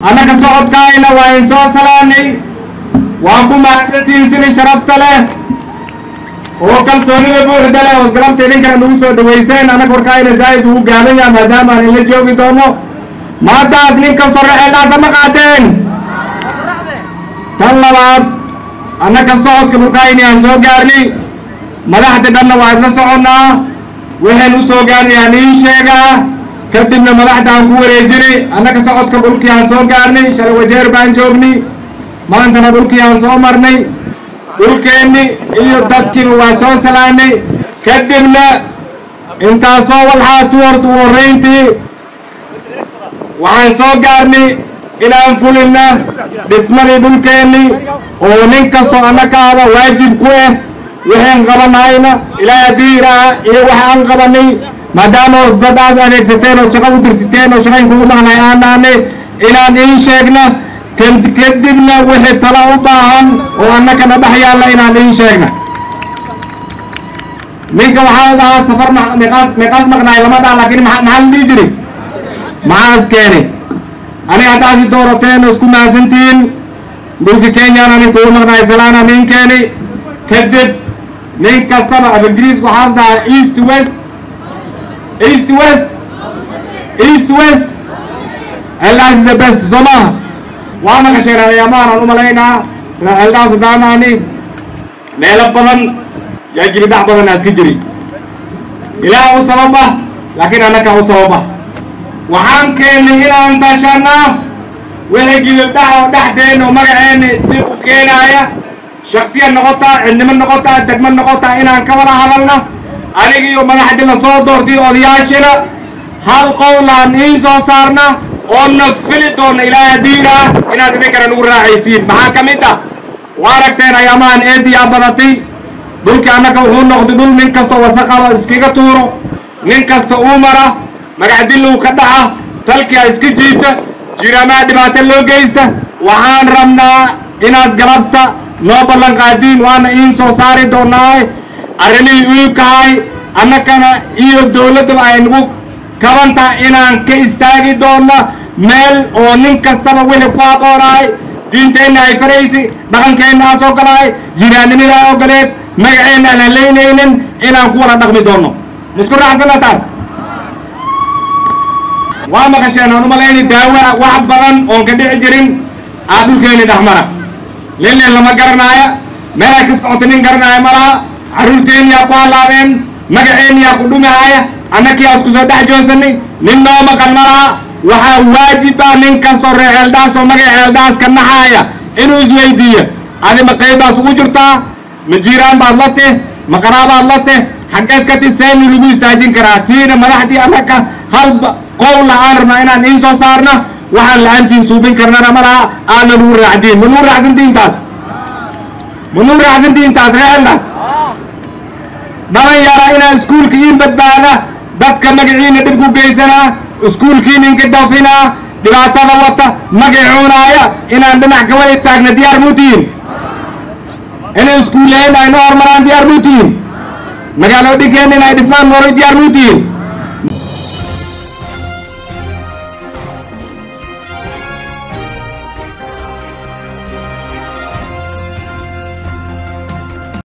Annaga socodkaayna waa in soo salaanay, waa ku mahadsantihiin sidii sharafta leh oo kalsoonida buuxda leh oo galabta idinkana nagu soo dhawayseen. Annaga warkaayna zaa'id ugu gaaban yaha maadaama aan inla joogi doono maantaas. Nin kastoo raxeeldhaasa ma qaateen. Tan labaad, annaga socodka dhulkaayni aan soo gaarnay, madaxda dhanna waa isla soconnaa. Waxaan u soo gaarnay aan iin sheegaa, kadibna madaxda aan ku wareejinay. Annaga socodka dhulkii aan soo gaarnay, shalay Wajeer baan joognay, maantana dhulkii aan soo marnay, dhulkeenni iyo dadkiiba waa soo salaanay. Kadibna intaasoo walxaatu horta u horrayntii waxaan soo gaarnay inaan fulinna dhismadii dhulkeenni oo nin kastoo annaka aba waajib ku ah. Waxaan qabanahayna ilaahay haddii yidhaaha iyo wax aan qabanay, maadaama oos dadaas adeegsateen oo shaqo u dirsiteen oo shaqayn kugu maqnay aan nahnay, inaan iin sheegna, kadibna wixii tala u baahan oo annakana dhex yaalla inaan iin sheegna. Ninka waxaa la dhahaa safar meeqaas meeqaas maqnaay lama dhaha, laakiin maxaa la dhihi jiray? Maxaas keenay aniga haddaasi doorateen oo isku mahadsantihiin. Dhulka Kenyana nin kugu maqnaay salaana nin keenay. Kadib nin kastaba af Ingiriiska waxaas dhahaa east west, east west, east west, Eldaas is the best. Soo maaha? Waa maqasheen ayaamahan aan u malaynaa Eldaas daanaani meelo badan yaa jibidhac badan iska jiri. Ilaah u sabab ah, laakiin annaka u sabab ah. Waxaan keennay inaan tashanaa wixii gidibdhac oo dhexdeenna oo magaceenna dib u keenaaya, shaksiya noqotaa, cidnimo noqotaa, degmo noqotaa, inaan ka wada hadalna aniga iyo madaxdii lasoo doortay odayaashina. Hal qowlaan iin soo saarna oona fili doona ilaahay haddiina inaad idinkana nagu raacaysiin. Maxaa ka mid ah? Waa aragteen ayaamahan eediyaa badatay. Dhulkii annaka wuxuu noqday dhul nin kastoo wasaqaba iskaga tuuro, nin kasta uu mara, magacdillow ka dhaca, talkia iska jiita, jiraamaa dhibaato loo geysta. Waxaan rabnaa inaad galabta noo ballan qaadiin, waana iin soo saari doonaa arrimihii ukahay annakana iyo dowladdaba ay nagu kabantaha inaan ka istaagi doonna meel oo nin kastaba wixii ku aqoonahay, diinteenna ay faraysi, dhaqankeenna aas ogolahay, jiraannimada ay ogoleed, magaceenna aan halaynaynin, inaan ku wada dhaqmi doonno. Maisku raacsana taas? Waa maqasheen aan umalayni daawa wax badan oon ka dhici jirin aa dhulkeenni dhexmara. Linlin lama garanaaya, meel ay ka socota nin garanaaya ma laha. Carruurteenniyaa ku hallaabeen, magaceenniyaa ku dhumaaya, annakiyaa isku soo dhex joonsanay, nin noo maqan ma laha. Waxaa waajib ah nin kastoo reer Ceeldhaas oo magaca Ceeldhaas ka naxaaya inuu isweydiiyo: adi ma qayb baas ugu jirtaa? Ma jiiraan baad la teh? Ma qaraabaad la teh? Xaggeed ka ti seeni lagu istaajin karaa? Tiina madaxdii annaka hal qowla aan rabnaa inaan iin soo saarna. Waxaan la-aantiin suubin karnana ma laha. Aadna nugu raacdiin. Ma nugu raacsantihiin taas? Ma nugu raacsantihiin taas, reer Ceeldhaas? Dhalinyara inaa iskuulka iin badbaada, dadka magaciina dhib ku geysanaa, iskuulkiina inka dafinaa, dhibaatada wata, magacuunaaya, inaan dhinac ka wada istaagna diyaar muu tihiin? Inay iskuullaheen ay noo hormaraan diyaar muu tihiin? Magaalooyinkeenna inay dhismaan moray diyaar muu tihiin?